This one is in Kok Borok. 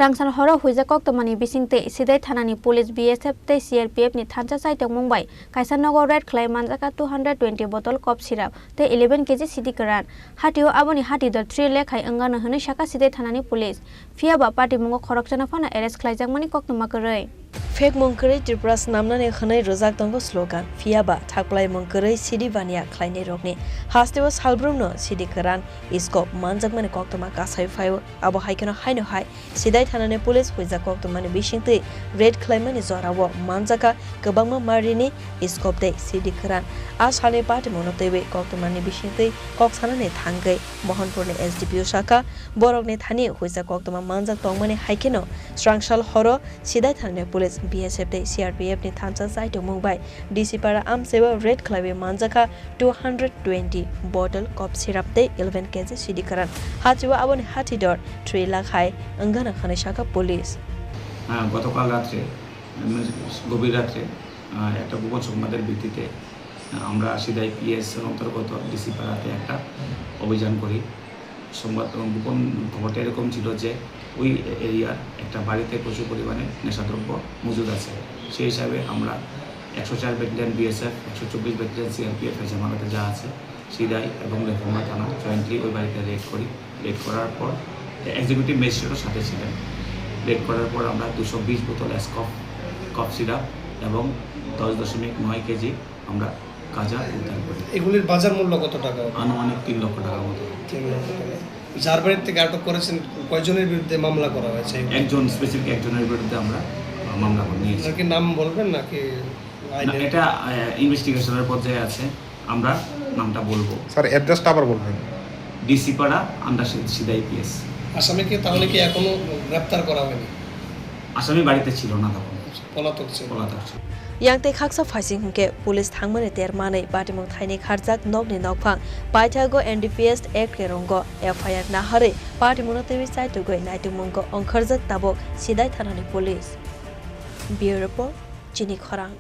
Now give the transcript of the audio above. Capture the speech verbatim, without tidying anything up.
Srangsal horo huijak koktwmani bisingtwi Sidai thanani police, B S F tei C R P F ni thansa chaitokmung bai kaisa nogo raid khlai manjakha two hundred twenty bottle cough syrup tei eleven K G sidi kwran. Hatio aboni hati dor three lakh hai wngano hwnwi sakha Sidai thanani police. Phiyaba patimungo khoroksano phano arrest khlaijakmani koktwma kwrwi. Phekmung kwrwi Tripura snamnani hwnwi rwjak tongo slogan. Phiyaba thakplaimung kwrwi sidi baniya khlainairokni hasteo salbrumno sidi kwran scope manjakmani koktwma kasai phaio. Abo hai kheno haino hai Sidai thanani police huijak koktwmani bisingtwi raid khlaimani jorao manjakha kwbangma marini scope tei sidi kwran. A salni patimungno twiwi koktwmani bisingtwi kok sanani thangwi Mohanpurni S D P O sakha, borokni thani huijak koktwma manjak tongmani hai kheno srangsal horo Sidai thanani police, B S F tei C R P F ni thansa chaitokmung bai D C Para amchaibo raid khlaiwi manjakha two hundred twenty bottle cough syrup tei eleven K G sidi kwran. Hachio aboni hati dor three lakh hai wngano hwnwi sakha police. আহ, গতকাল রাত্রে, মানে, গভীর রাত্রে, আহ, একটা গোপন সংবাদের ভিত্তিতে, আহ, আমরা সিদাই পিএস অন্তর্গত ডিসি পাড়াতে একটা অভিযান করি। সংবাদ এবং গোপন খবরটা এরকম ছিল যে ওই এরিয়ার একটা বাড়িতে প্রচুর পরিমাণে নেশাদ্রব্য মজুদ আছে। সেই হিসাবে আমরা একশো চার ব্যাটালিয়ন বিএসএফ, একশো চব্বিশ ব্যাটালিয়ন সিআরপিএফ, এজামালাতে যা আছে, সিদাই এবং লেফুঙ্গা থানা জয়েন্টলি ওই বাড়িতে রেড করি। রেড করার পর এক্সিকিউটিভ ম্যাজিস্ট্রেটও সাথে ছিলেন। রেড করার পর আমরা দুশো বিশ বোতল স্কফ, কফ সিরাপ এবং দশ দশমিক নয় কেজি আমরা গাঁজা উদ্ধার করি। এগুলির বাজার মূল্য কত টাকা হবে? আনুমানিক তিন লক্ষ টাকার মতো। তিন লক্ষ টাকা। যার বাড়ি থেকে আটক করেছেন, কয়জনের বিরুদ্ধে মামলা করা হয়েছে? একজন, স্পেসিফিক একজনের বিরুদ্ধে আমরা, আহ, মামলা করে নিয়েছি। ওনার কি নাম বলবেন নাকি না, আইনের? এটা, আহ, ইনভেস্টিগেশনের পর্যায়ে আছে, আমরা নামটা বলবো। স্যার, অ্যাড্রেসটা আবার বলবেন। ডিসি পাড়া, আন্ডার সি-, সিদাই পিএস। আসামিকে তাহলে কি এখনো গ্রেপ্তার করা হয়নি? আসামি বাড়িতে ছিল না তখন। পলাতক ছিল। পলাতক ছিল। Yang tei khaksa phaising hwnkhe police thangmani ter manwi patimung thaini kharjak nokni nokphang paithago N D P S Act kerongo F I R naharwi patimungno twiwi chaitugwi naitukmungo ongkharjak tabuk Sidai thanani police. Bureau Report, Chini Khorang.